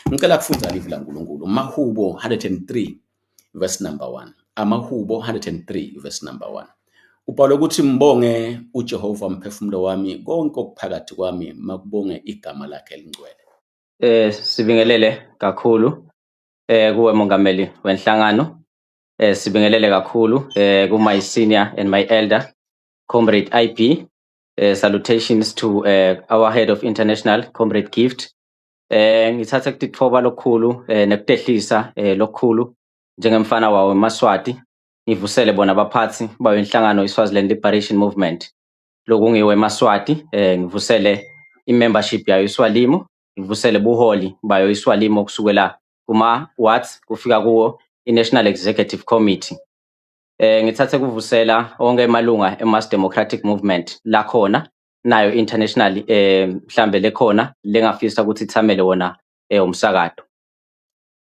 Ngicela kufundza livi laNkulunkulu, Mahubo 103 verse number 1. Amahubo 103 verse number 1. Ubhalwe ukuthi mbonge uJehova mphefumulo wami, konke okuphakathi kwami makubonge igama lakhe elingcwele. Sibingelele kakhulu kuwe mongameli wenhlangano. Sibingelele kakhulu ku my senior and my elder Comrade IB. Salutations to our head of international Comrade Gift. Ngithatha kutitfoba lokukhulu nekutehlisa lokukhulu njengemfana wawo emaSwati, ngivusele bona abaphathi bayo inhlangano iSwaziland Liberation Movement lokungiwe emaSwati, ngivusele i-membership yayo iSwalimo, ngivusele buholi bayo iSwalimo kusukela kuma wards kufika kuwo i-National Executive Committee. Ngithathe kuvusela onke emalunga e-Mass Democratic Movement lakhona nayo international, mhlambe lekhona lengafisa ukuthi ithamele wona umsakato.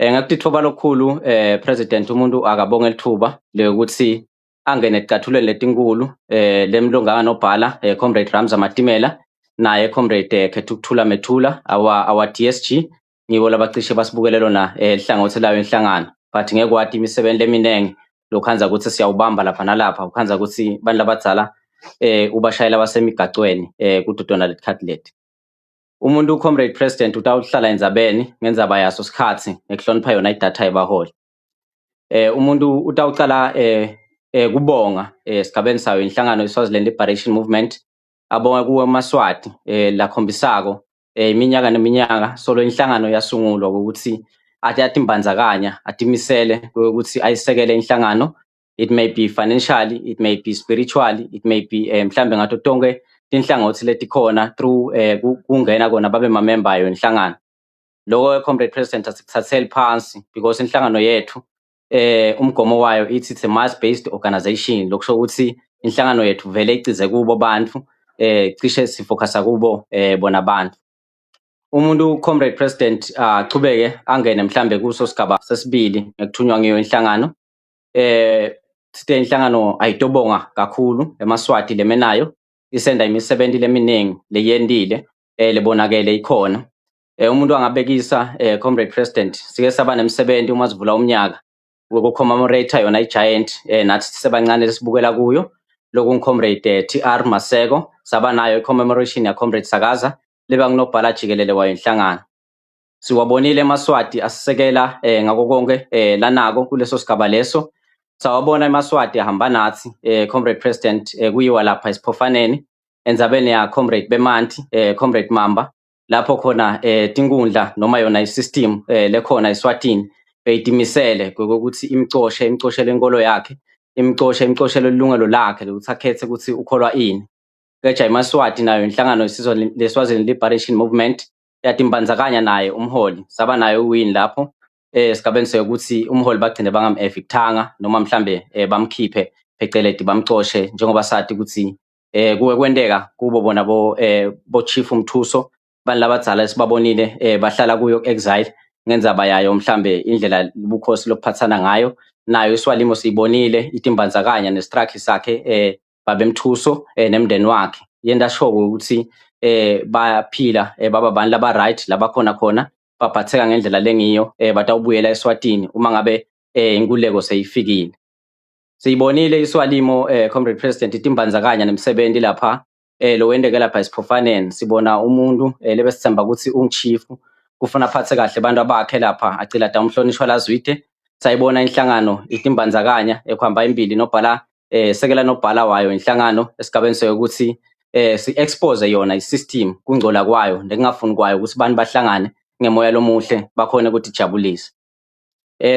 Ngakutitfoba lokukhulu, President, umuntu akabonge lithuba lekuthi angene eticathulweni letinkulu lemlunga nobhala Comrade Ramza Matimela naye Comrade Khethukuthula Methula, our DSG, ngibo labacishe basibukele lona hlangothi layo inhlangano, but ngekwati imisebenzi leminingi lokhanza ukuthi siyawubamba lapha nalapha, ukhanza ukuthi bantu labadzala ubashayela basemigacweni kudodona letikhathi leti. Umuntu, Comrade President, utawuhlala endzabeni ngendzaba yaso sikhatsi ngekuhlonipha yona idatha yebaholi. Umuntu utawucala kubonga esigabeni sayo inhlangano iSwaziland Liberation Movement, abonge kuwe emaSwati lakhombisako iminyaka neminyaka solo inhlangano yasungulwa ukuthi ati atimbandzakanya, atimisele ukuthi ayisekele inhlangano. It may be financially, it may be spiritually, it may be mhlambe ngato tonke tinhlangothi letikhona through kungena kona babe mamemba ayo inhlangano. Loko, Comrade President, asikuthatheli phansi because inhlangano yethu umgomo wayo ithi it's a mass based organization, lokusho ukuthi inhlangano yethu vele icize kubo bantu, cishe sifocusa kubo bona bantu. Umuntu, Comrade President, achubeke angene mhlambe kuso sigaba sesibili ngekuthunywa ngiyo inhlangano. Site inhlangano ayitobonga kakhulu emaSwati lemenayo isenda imisebenzi leminingi leyentile, lebonakele ikhona. Umuntu angabekisa, Comrade President, sike saba nemsebenzi uma sivula umnyaka woku-commemorate yona i-giant nathi sisebancane lesibukela kuyo, loku Comrade TR Maseko. Saba nayo i-commemoration ya Comrade Sakaza leba ngunobhala jikelele wayo inhlangano. Siwabonile emaSwati asisekela ngako konke lanako kuleso sigaba leso. Sawabona emaSwati ahamba nathi, Comrade President, kuyiwa lapha esiphofaneni endzabeni ya Comrade Bemanti, Comrade Mamba, lapho khona tinkundla noma yona i-system lekhona eSwatini beyitimisele ngokuthi imcoshe, imcoshele inkolo yakhe, imcoshe, imcoshele ilungelo lakhe lokuthi akhethe ukuthi ukholwa ini. Keja emaSwati nayo inhlangano yesizwe leSwaziland Liberation Movement yatimbandzakanya naye umholi, saba nayo win lapho esigabeni sokuthi umholi bagcine bangam-evictanga noma mhlambe bamkhiphe, pheceleti bamcoshe, njengoba sathi ukuthi kuke kwenteka kubo bona bo Chief Mthuso, bantu labadzala esibabonile bahlala kuyo exile ngendzaba yayo mhlambe indlela ubukhosi lokuphathana ngayo. Nayo iSwalimo siyibonile itimbandzakanya nestrike sakhe babemthuso nemndeni wakhe, yenta sure ukuthi bayaphila, baba abantu laba right labakhona khona baphatheka ngendlela lengiyo, batawubuyela eSwatini uma ngabe inkululeko seyifikile. Siyibonile iSwalimo, Comrade President, itimbandzakanya nemsebenzi lapha lo wenteke lapha esiphofaneni. Sibona umuntu lebesithemba ukuthi ungu-chief, kufuna aphathe kahle abantu abakhe lapha, acilada umhlonishwa Lazwide. Sayibona inhlangano itimbandzakanya ekuhamba imbili nobhala sekela nobhala wayo inhlangano esigabeni sokuthi si-expose yona i-system, kungcola kwayo nekungafuni kwayo ukuthi abantu bahlangane ngemoya lomuhle bakhone ukutijabulisa.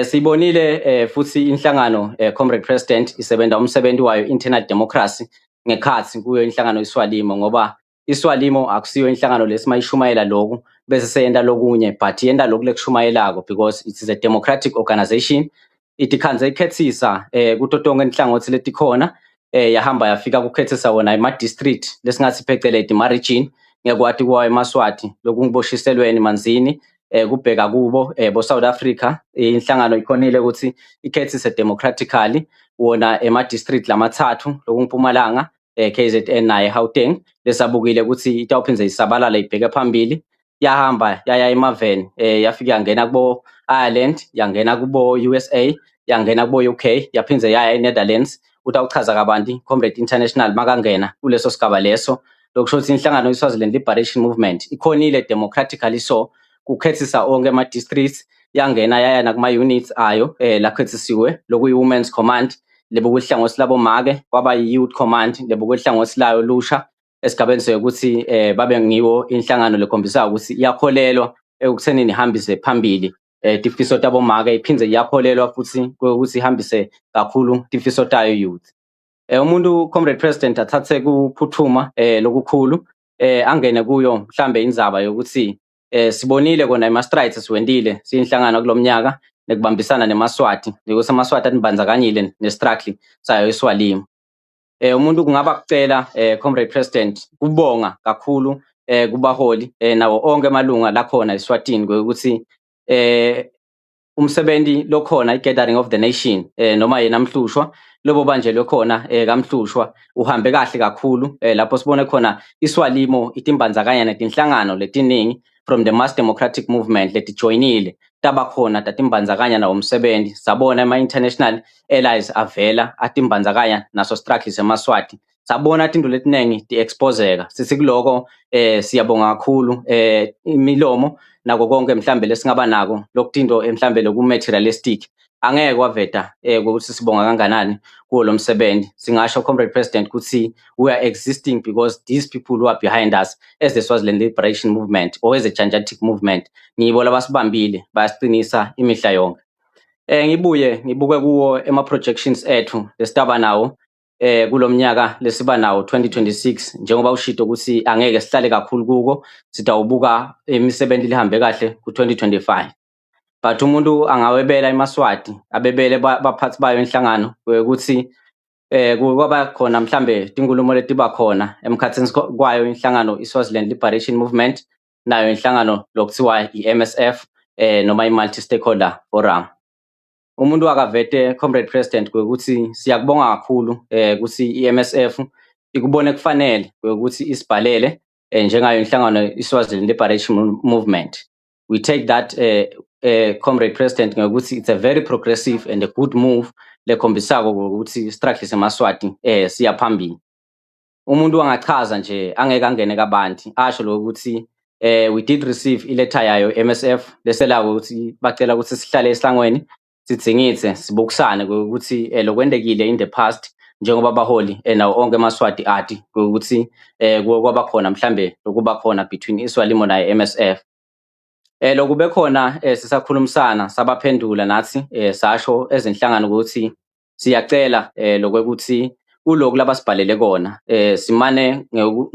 Siyibonile futhi inhlangano, Comrade President, isebenza umsebenzi wayo internal democracy ngekhathi kuyo inhlangano iSwalimo, ngoba iSwalimo akusiyo inhlangano lesimayishumayela lokhu bese seyenta lokunye, but yenta lokhu lekushumayelako because it is a democratic organization. Itikhandze ikhethisa kuto tonke inhlangothi letikhona, yahamba yafika kukhethisa wona ema-district lesingathi pheceleti ma-region ngekwati kwawo emaSwati lokungiboshiselweni Manzini, kubheka kubo bo South Africa. Inhlangano ikhonile ukuthi ikhethise democratically wona ema-district lamathathu, lokunguMpumalanga, KZN naye Gauteng, lesabukile ukuthi itawuphindze isabalala ibheke phambili. Yahamba yaya emaveni, yafika yangena kubo Ireland, yangena kubo USA, yangena kubo UK, yaphindze yaya eNetherlands. Utawuchaza kabanti Comrade International makangena kuleso sigaba leso. Lokusho ukuthi inhlangano iSwaziland Liberation Movement ikhonile democratically, so kukhethisa onke ama-districts, yangena yaya nakuma-units ayo lakhethisiwe, lokuyi-Women's Command lebukuhlangothi labomake, kwaba yi-Youth Command lebukuhlangothi layo lusha, esigabeni sokuthi babe ngiwo inhlangano lekhombisayo ukuthi iyakholelwa ekuthenini ihambise phambili tifiso tabomake, iphindze iyakholelwa futhi ukuthi ihambise kakhulu tifiso tayo youth. Umuntu, Comrade President, athathe kuphuthuma lokukhulu, angene kuyo mhlambe indzaba yokuthi sibonile kona ema-strides siwentile siyinhlangano kulomnyaka nekubambisana nemaSwati, ukuthi amaSwati anibandzakanyile ne-struggle sayo iSwalimo. Umuntu kungaba kucela, Comrade President, kubonga kakhulu kubaholi nawo onke amalunga lakhona eSwatini ukuthi umsebenzi lokhona i-Gathering of the Nation noma yena Mhlushwa lobo banjelwe khona kaMhlushwa uhambe kahle kakhulu, lapho sibone khona iSwalimo itimbandzakanya netinhlangano letiningi from the mass democratic movement letijoyinile, taba khona tatimbandzakanya nawo umsebenzi. Sabona ama-international allies avela atimbandzakanya naso struggle semaSwati, sabona tinto letiningi ti-exposeka. Sithi kuloko siyabonga kakhulu. Imilomo nako konke mhlambe lesingaba nako lokutinto mhlambe loku-materialistic angeke kwaveta ukuthi sibonga kanganani kuwo lo msebenzi. Singasho, Comrade President, ukuthi we are existing because these people who are behind us as the Swaziland Liberation Movement or as a gigantic movement ngibo labasibambile, bayasiqinisa imihla yonke. Ngibuye ngibuke kuwo ema projections ethu lesitaba nawo kulomnyaka lesiba nawo 2026, njengoba ushito ukuthi angeke sihlale kakhulu kuko, sitawubuka imisebenzi lihambe kahle ku-2025. But umuntu angawebela emaSwati, abebele baphathi bayo inhlangano ukuthi kwaba khona mhlambe tinkulumo letiba khona emkhathini kwayo inhlangano iSwaziland Liberation Movement nayo inhlangano lokuthiwa i-MSF noma i-Multi Stakeholder Forum. Umuntu akavete, Comrade President, ukuthi siyakubonga kakhulu ukuthi i-MSF ikubone kufanele ukuthi isibhalele njengayo inhlangano iSwaziland Liberation Movement. We take that, Comrade President, ngokuthi it's a very progressive and a good move lekhombisako ukuthi struggle semaSwati siya phambili. Umuntu angachaza nje, angeke angene kabanti, asho lokuthi we did receive iletter yayo MSF leselako ukuthi bacela ukuthi sihlale esangweni, sidzingidze, sibukisane ukuthi lokwendekile in the past, njengoba abaholi nawo onke amaSwati ati ukuthi kwaba khona mhlambe lokuba khona between iSwalimo nayo MSF. Lokube khona sisakhulumisana, sabaphendula nathi, sasho ezinhlangano ukuthi siyacela lokwekuthi kuloku labasibhalele kona simane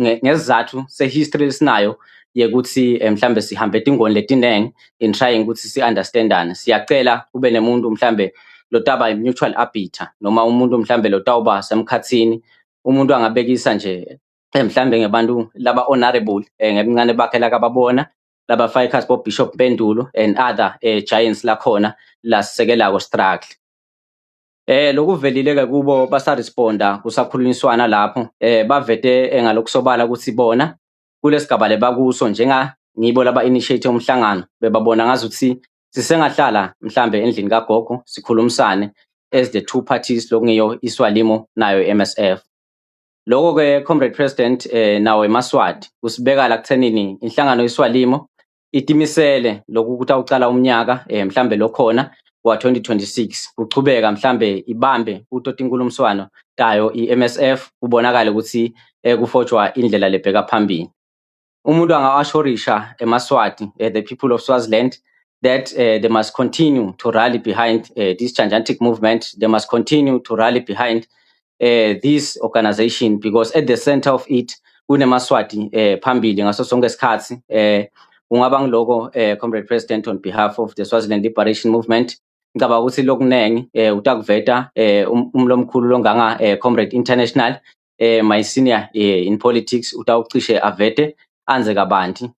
ngesizathu se-history lesinayo yekuthi mhlambe sihambe tingoni letinengi in trying ukuthi si-understandane, siyacela kube nemuntu mhlambe lotaba i-mutual arbiter noma umuntu mhlambe lotawuba semkhathini. Umuntu angabekisa nje mhlambe ngebantu laba honorable ngebuncane bakhe lakababona labafaka ekhatsi bo Bishop Mpendulo and other giants lakhona lasisekelako struggle. Lokuvelile ke kubo basaresponda, kusakhulunyiswana lapho, bavete ngalokusobala ukuthi bona kulesigaba lebakuso njenga ngibo laba initiate umhlangano, bebabona ngazuthi sisengahlala mhlambe endlini kagogo sikhulumisane as the two parties, lokungiyo iSwalimo nayo MSF. Lokho ke, Comrade President, nawo emaSwati kusibeka la kuthenini inhlangano iSwalimo itimisele lokhu ukuthi awucala umnyaka mhlambe lokhona wa 2026 kuchubeka mhlambe ibambe kuto tinkulumiswano tayo iMSF, kubonakala ukuthi kufojwa indlela lebheka phambili. Umuntu anga-assurisha emaSwati, the people of Swaziland, that they must continue to rally behind this gigantic movement. They must continue to rally behind this organization because at the center of it kunemaswati phambili ngaso sonke isikhathi. Kungaba ngiloko, Comrade President, on behalf of the Swaziland Liberation Movement. Ngicabanga ukuthi lokunengi utakuveta umlomkhulu longanga Comrade International, my senior in politics, utawucishe avete anze kabanti.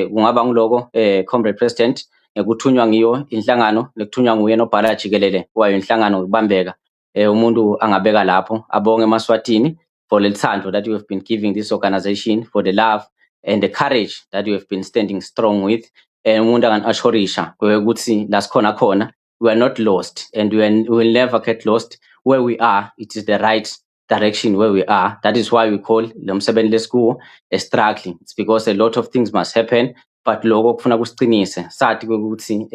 Kungaba ngiloko, Comrade President, ngekuthunywa ngiyo inhlangano nekuthunywa nguye nobhala jikelele wayo inhlangano ukubambeka. Umuntu angabeka lapho, abonge emaSwatini for lelithando that you have been giving this organization, for the love. and the courage that you have been standing strong with. Umuntu angani-assurisha ukuthi la sikhona khona, we are not lost and we will never get lost. Where we are, it is the right direction where we are. That is why we call lo msebenzi lesikuwo a struggle. It's because a lot of things must happen, but lokho kufuna kusiqinise sathi ukuthi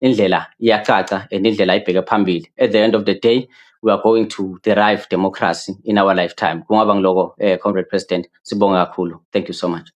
indlela iyacaca and indlela ibheke phambili. At the end of the day, we are going to derive democracy in our lifetime. Kungaba ngiloko, Comrade President, sibonga kakhulu. Thank you so much.